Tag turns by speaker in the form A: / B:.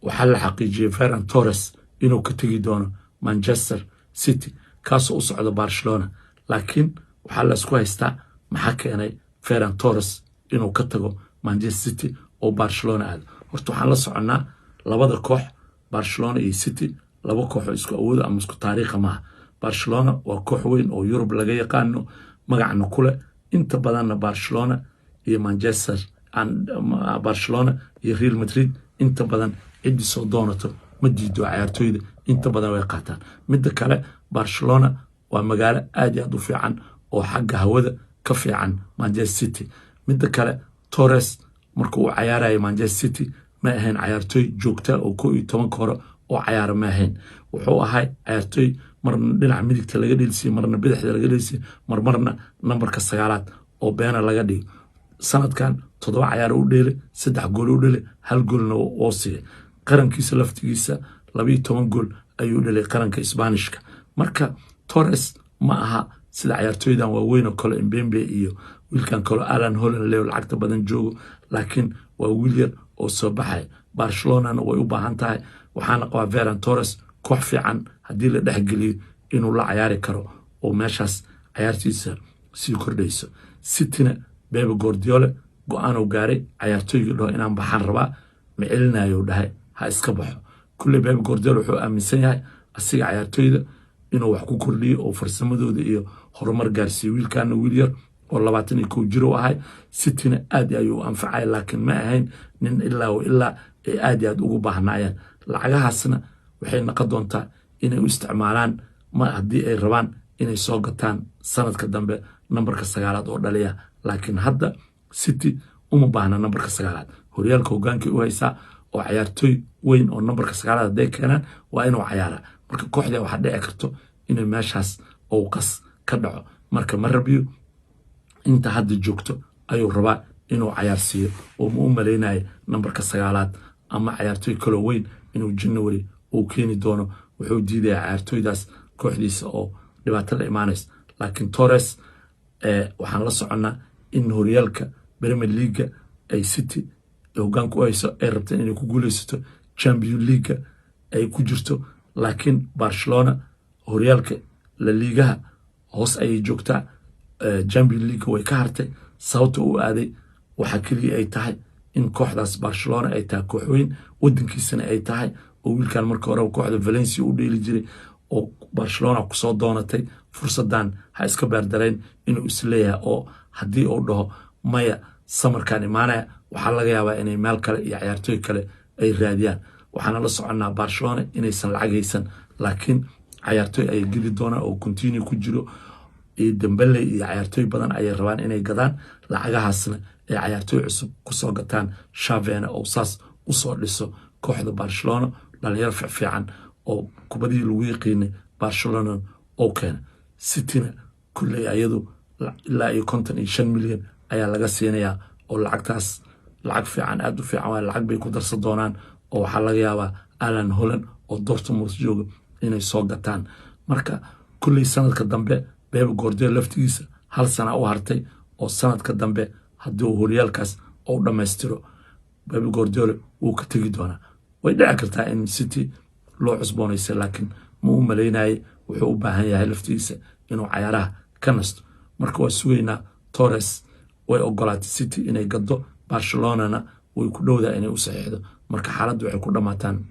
A: Waxaa la xaqiijiyey Ferran Torres inuu ka tegi doono Manchester City, kaasoo u socda Barcelona. Laakiin waxaa laysku haystaa maxaa keenay Ferran Torres inuu ka tago Manchester City oo Barcelona aado. Horta waxaan la soconnaa labada koox, Barcelona iyo City, laba koox oo isku awooda ama isku taariikha maaha. Barcelona waa koox weyn oo Yurub laga yaqaano, magacna ku leh. Inta badanna Barcelona iyo Manchester, Barcelona iyo Real Madrid, inta badan ciddii soo doonato ma diido, cayaartooyda inta badan way qaataan. Midda kale, Barcelona waa magaalo aad iyo aad u fiican oo xagga hawada ka fiican Manchester City. Midda kale, Torres marka uu cayaarayo Manchester City ma ahayn cayaartooy joogta oo 11-ka hore oo cayaara ma ahayn. Wuxuu ahay cayaartooy marna dhinaca midigta laga dhelisiyo, marna bidixda laga dhelisiyo, marmarna nambarka sagaalaad oo beena laga dhigo. Sanadkan toddoba cayaar u dheelay, saddex gool u dhelay, hal goolna oo siiyay. Qarankiisa laftigiisa 12 gool ayuu dhelay, qaranka Isbaanishka. Marka Torres ma aha sida cayaartooydan waaweyn oo kale, Mbappe iyo wiilkan kale Erling Haaland leo lacagta badan joogo, laakiin waa wiil yar oo soo baxaya. Barcelonana way u baahan tahay. Waxaana qabaa Ferran Torres koox fiican haddii la dhexgeliyo inuu la cayaari karo oo meeshaas cayaartiisa sii kordhayso. Cityna Pep Guardiola go-aan gaaray: cayaartooyga dhaho inaan baxaan rabaa, ma celinayo, dhahay ha iska baxo. Kulley Pep Guardiola wuxuu aaminsan yahay asiga cayaartooyda inuu wax ku kordhiyo oo farsamadooda iyo horumar gaarsiiyo. Wiilkaana wiil yar oo 21 jir u ahay, Cityna aad ayuu u anfacay, laakiin ma ahayn nin ilaa ilaa ay aad iyo aad ugu baahnaayeen. Lacagahaasna waxay noqon doontaa inay u isticmaalaan ma haddii ay rabaan inay soo gataan sanadka dambe nambarka sagaalaad oo dhaliya. Laakiin hadda City uma baahna nambarka sagaalaad, horyaalka hogaankay u haysaa, oo cayaartooy weyn oo nambarka sagaalaad hadday keenaan waa inuu cayaaraa. Marka kooxda waxaa dhici karto inay meeshaas uu qas ka dhaco. Marka ma rabiyo, inta hadda joogto ayuu rabaa inuu cayaarsiiyo, oo ma u malaynayo nambarka sagaalaad ama cayaartooy kaloo weyn inuu January uu keeni doono. Wuxuu diidaya cayaartooydaas kooxdiisa oo dhibaato la imaanaysa. Laakiin Torres waxaan la soconnaa in horyaalka Premier League-ga ay City hogaanku u hayso, ay rabteen inay ku guuleysato, Champion League-ga ay ku jirto. Laakiin Barcelona horyaalka La Ligaha hoos ayay joogtaa, Champion League way ka hartay. Sababta u aaday waxaa keliya ay tahay in kooxdaas Barcelona ay tahay koox weyn, wadankiisana ay tahay, oo wiilkan marka hore kooxda Valencia u dheeli jiray oo Barcelona kusoo doonatay. Fursadan ha iska beerdarayn inuu isleeyahay, oo haddii uu dhaho maya, summer-kan imaanaya, waxaa laga yaabaa inay meel kale iyo cayaartooy kale ay raadiyaan. Waxaana la soconnaa Barcelona inaysan lacag haysan, laakiin cayaartooy ayay geli doonaan oo continue ku jiro iyo Dembele iyo cayaartooy badan ayay rabaan inay gadaan, lacagahaasna ay cayaartooy cusub kusoo gataan. Xavi-na oo saas usoo dhiso kooxda Barcelona, dhalinyaro fiicfiican oo kubadihii lagu yaqiinay Barcelona oo keena. Cityna kulley ayadu ilaa iyo 55 milyan ayaa laga siinayaa, oo lacagtaas lacag fiican, aad u fiican waa. Lacag bay ku darsan doonaan, oo waxaa laga yaabaa Erling Haaland oo Dortmund jooga inay soo gataan. Marka kulley sanadka dambe Pep Guardiola laftigiisa hal sana u hartay, oo sanadka dambe haddii uu horyaalkaas ou dhammaystiro, Pep Guardiola wuu ka tegi doonaa. Way dhici kartaa in City loo cusboonaysa, laakiin ma u malaynaye. Wuxuu u baahan yahay laftigiisa inuu cayaaraha ka nasto. Marka waa sugaynaa. Torres way ogolaatay City inay gado, Barcelonana way ku dhowdaa inay u saxiixdo. Marka xaaladdu waxay ku dhammaataan.